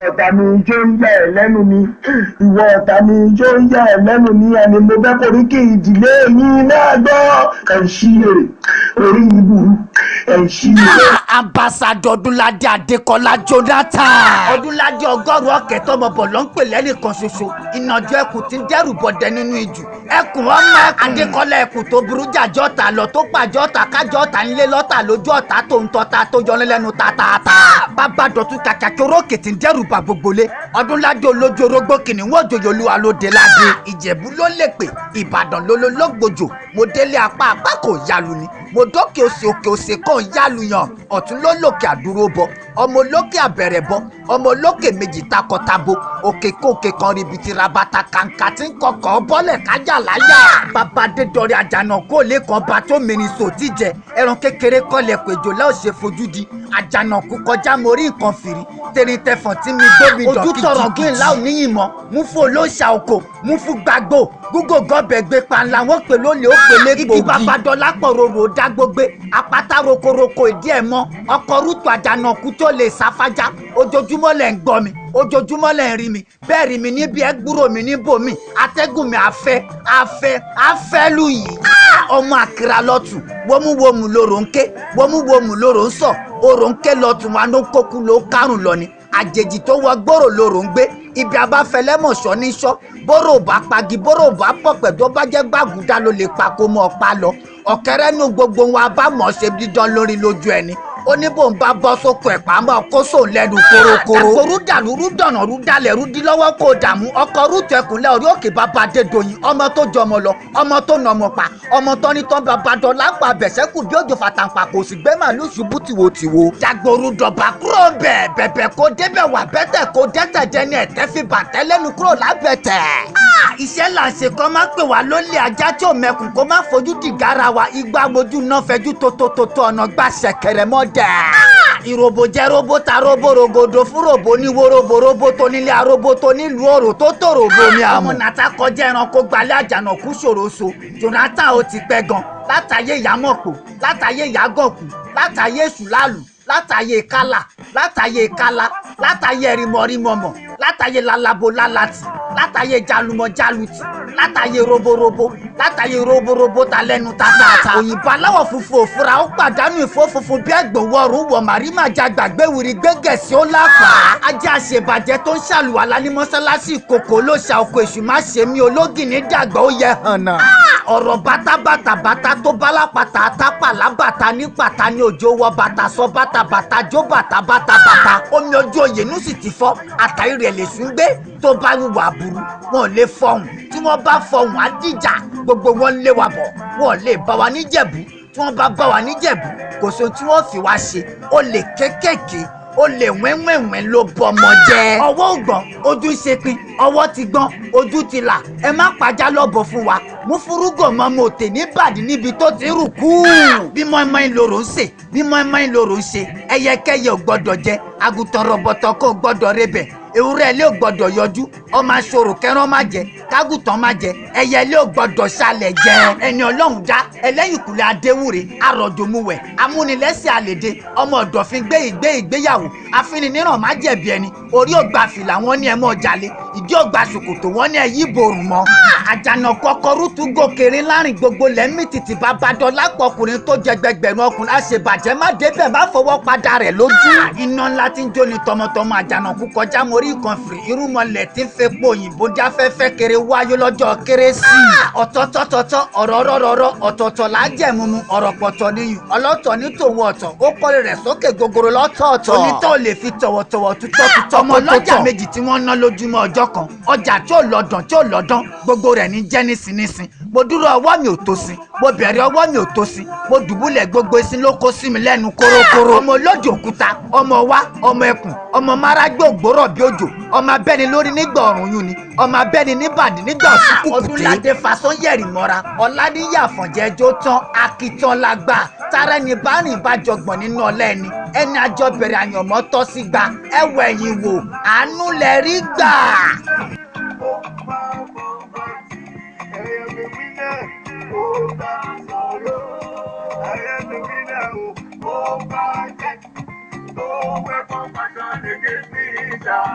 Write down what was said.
Ọ̀tá mi jó ń yà ẹ́ lẹ́nu ni, ìwọ ọ̀tá mi jó ń yà ẹ́ lẹ́nu ni, ẹni mo fẹ́ korí kí ìdílé yín náà gbọ́. Ẹ̀ ń ṣí èrè orí ibù, ẹ̀ ń ṣí èrè. Ambassadọ Ọdúnládé Adékọlá Jonathan. Ọdúnládé 100 ọ̀kẹ́ tọmọ bọ̀ ló ń pè lẹ́nìkan ṣoṣo. Ìnàjọ ẹkùn ti ń dẹ́rù bọ̀dẹ nínú ìjù. Ẹkùn ọmọ ẹkùn. Adékọlá ẹkùn tó burú jàjọ́ ta lọ tó pàjọ́ ta kájọ́ ta ńlé lọ́tà lójú ọ̀tá tó ń tọ́ta tó yọ lẹ́nu tàtàtà. Bàbá dọ̀tún kàkà kí orókè ti ń dẹ́rù bà gbogbo lé. Ọdúnládé olójú orógbó kìnìún òjòjò olúwa ló dé ládé. Ìjẹ̀bú ló lè pè, Ìbàdàn ló ló lógbòjò. Mo délé apá apá kò yalu ni. Mo dókè òsè òkè òsè kan yalu yan. Ọ̀tún ló lòkè àdúró bọ. Ọmọ olókè àbẹ̀rẹ̀ bọ. Ọmọ olókè méjì takọtabo. Òkè kókè kan ribiti rabata kàǹkà tí ń kọkọ̀ bọ́lẹ̀ kájà láyà. Bàbá Adédọ̀rẹ́ àjànà kó lè kan ba tó mìíràn sò tíjẹ. Ẹran kékeré kọ́lẹ̀ pèjò láò ṣe fojú di. Àjànàkú kọjá mo rí nǹkan fìrí. Terin tẹfọ̀n tí mi gbóbi dọ̀ kìjì. Ojú tọrọ gún ìlà òníyìn mọ́. Mú fún olóòṣà oko. Mú fún gbàgbó. Gúgò gọbẹ̀ gbé panla wọ́n pè lólè ó pè légbòógì. Igi bàbá Dọlápọ̀ rorò dágbógbé. Àpáta rokoroko ìdí ẹ̀ mọ́. Ọkọ̀ rútù àjànàkú tó lè sáfájá. Ojoojúmọ́ lẹ̀ ń gbọ́ mi. Ojoojúmọ́ lẹ̀ ń rí mi. Bẹ́ẹ̀ rí mi níbi ẹ gbúrò mi níbòmí. Atẹ́gùn mi àfẹ́ àfẹ́ àfẹ́ lù yìí. Ọmọ àkìrà lọ́tù. Wómúwómù lorò ń ké. Wómúwómù lorò ń sọ̀. Orò ń ké lọ́tù wa ló ń kókú ló kárùn lọ ni. Àjèjì tó wọ gbòòrò lorò ń gbé. Ibi abáfẹlẹ́mọ̀ṣọ́ ní sọ́. Bóró bá pagi bóró bá pọ̀pẹ̀ tó bá jẹ́ gbàgùdá ló lè pa kó mọ́ ọ pa lọ. Ọ̀kẹ́rẹ́ nu gbogbo wọn abámọ̀ ṣe dídán lórí lójú ẹni. Ó ní bò ń bá bọ́ sóko ẹ̀pà máa kó sóun lẹ́nu korokoro. Àkòrú dàlúrú dọ̀nà rú dalẹ̀ rú dí lọ́wọ́ kó dààmú. Ọkọ̀ rúùtù ẹkùnlẹ̀ orí òkè bàbá Adédoyin. Ọmọ tó jọmọ lọ, ọmọ tó nà ọmọ pa, ọmọ tó ní tán bàbá dọ̀là pa bẹ̀sẹ̀kù bí òjò fàtàǹpà kò sì gbé màlúù ṣubú tìwòtìwò. Jagboru dọ̀bà kúrò bẹ̀ bẹ̀bẹ̀ kó débẹ̀ wà bẹ́tẹ̀ kó dẹ́tẹ̀ dẹni ẹ̀tẹ́ fi bàtẹ́ lẹ́nu kúrò lábẹ́tẹ̀. Iṣẹ́ là ń ṣe kọ́ máa pè wá lólè ajá tí ò mẹkùn kó má fojú dìgára wa. Igbá mojú náà fẹjú tótótótó ọ̀nà gbà ṣẹ̀kẹ̀rẹ̀ mọ́ dẹ̀. Ìròbò jẹ́ robo ta robo rogodo fún robo ní worobo robo tó nílé arobo tó nílùú òrò tó tòrò bomi àmọ́. Ọmọ nàta kọjá ẹranko gbalẹ̀ àjànàkú ṣòro so. Jonathan ó ti pẹ́ gan. Látàyè ìyámọ̀pò, látàyè ìyágànkù, látàyè èṣù lálù, látàyè kálà, látàyè kálá, látàyè rímọrímọmọ, látàyè lalabo lálàtì, látàyè jalumọ jalutì, látàyè roborobo, látàyè roborobo ta lẹ́nu tatata. Òyìnbó aláwọ̀ funfun òfura ó pàdánù ìfó funfun bí ẹ̀gbọ̀n wọ̀rùn wọ̀ màrímà já gbàgbé wìrì gbégẹ̀sì ó láfà. Ajá àṣebàjẹ́ tó ń ṣàlùwàlá ní mọ́ṣáláṣí ìkòkò ló ṣà oko èṣù má ṣe mí ológìní dàgbà ó yẹ hànà. Ọ̀rọ̀ bátábàtà bàtà tó bálápàtà àtàpàlà bàtà ní pàtà ní òjò wọ bàtà sọ bàtà bàtà jó bàtà bàtà bàtà. Omi ojú òye nú sì ti fọ́, àtàrí rẹ̀ lè sún gbé tó bá wùwà burú. Wọn ò lè fọhùn, tí wọ́n bá fọhùn á dìjà. Gbogbo wọn lé wa bọ̀, wọn ò lè bá wa níjẹ̀bú. Tí wọ́n bá bá wa níjẹ̀bú, kò sóhun tí wọ́n fi wá ṣe. Ó lè kékèké, ó lè wẹ́wẹ́wẹ́ ló bọmọ jẹ́. Ọwọ́ ò gbọ́n, ojú ń ṣe pin, ọwọ́ ti gbọ́n, ojú ti là. Ẹ má pajá lọ́bọ̀ fún wa. Mú fúrúgò mọ́ mo tè ní bàdí níbi tó ti rù kú. Bí mọ́ínmọ́ín lorò ń sè, bí mọ́ínmọ́ín lorò ń ṣe, ẹyẹkẹ́yẹ ò gbọ́dọ̀ jẹ, àgùntàn rọ̀bọ̀tọ̀ kò gbọ́dọ̀ rebẹ̀, ewúrẹ́ ilé ò gbọ́dọ̀ yọjú, ọmọ aṣòro kẹran má jẹ, kágùntàn má jẹ, ẹyẹ ilé ò gbọ́dọ̀ ṣalẹ̀ jẹ. Ẹni Ọlọ́run dá, ẹlẹ́yìnkùlé Adéwúre, arọ̀jòmúwẹ̀, amúnilẹ́sẹ̀ àlèdè, ọmọ ọ̀dọ̀fin gbé ìgbé ìgbéyàwó, afínriníràn má jẹ̀bi ẹni, orí ò gba fìlà wọn ní ẹ mọ́ jalè, ìdí ò gba ṣòkòtò wọn ní ẹ yí borùn mọ́. Àjànàkú ọkọ̀ rútù gòkèrè láàrin gbogbo lẹ́mí títí bàbá Dọlápọ̀ ọkùnrin tó jẹ gbẹgbẹ̀rún ọkùnrin àṣebàjẹ́ má débẹ̀ má fọwọ́ padà rẹ̀ lójú. Iná ńlá tí ń jóni tọmọtọmọ àjànàkú kọjá mo rí nǹkan fìrí irúnmọlẹ̀ tí ń fepo òyìnbó jáfẹ́fẹ́ kéré wáyé lọ́jọ́ kérésì. Ọ̀tọ̀tọ̀tọ̀tọ̀ ọ̀rọ̀ rọ̀rọ̀rọ̀ ọ̀tọ̀ọ̀tọ̀ lájẹ̀múmu ọ̀rọ̀ pọ̀tọ̀ níyùn ọlọ́tọ̀ ní tòun ọ̀tọ̀ ó kọ́lé rẹ̀ sókè gogoro lọ́tọ̀ọ̀tọ̀. Onítọ̀ lè fi tọ̀wọ̀tọ̀wọ̀ tutọ́ tutọ́ ọmọ ọlọ́jà méjì tí wọ́n ná lójúmọ́ ọjọ́ kan ọjà tí ò lọ́dàn tí ò lọ́dán gbogbo rẹ̀ ní jẹ́ nísinsìnyí. Mo dúró ọwọ́ mi ò tó sí, mo bẹ̀rẹ̀ ọwọ́ mi ò tó sí, mo dùbúlẹ̀ gbogbo esin ló kó sí mi lẹ́nu kórókóró. Ọmọ olódì òkúta, ọmọ wa, ọmọ ẹkùn, ọmọ márágbó ògbóró bí òjò, ọmọ abẹ́ni lórí nígbà ọ̀run yún ni, ọmọ abẹ́ni níbàdí nígbà òsínkù kùté. Ọdúnládé Fasanyẹ̀rì mọ́ra, Ọláníyà Àfọ̀njẹ́ jó tán, Akitan la gbà, tara ẹni bá rìn bá jọgbọ̀n nínú ọlá ẹni, ẹni àjọ bẹ̀rẹ̀ àyànmọ́ tọ́ sí gba, ẹwẹ̀ ẹ̀yìn wò, àánú lẹ rí gbà. I am the winner, oh, oh, my God. No weapon fashioned against me shall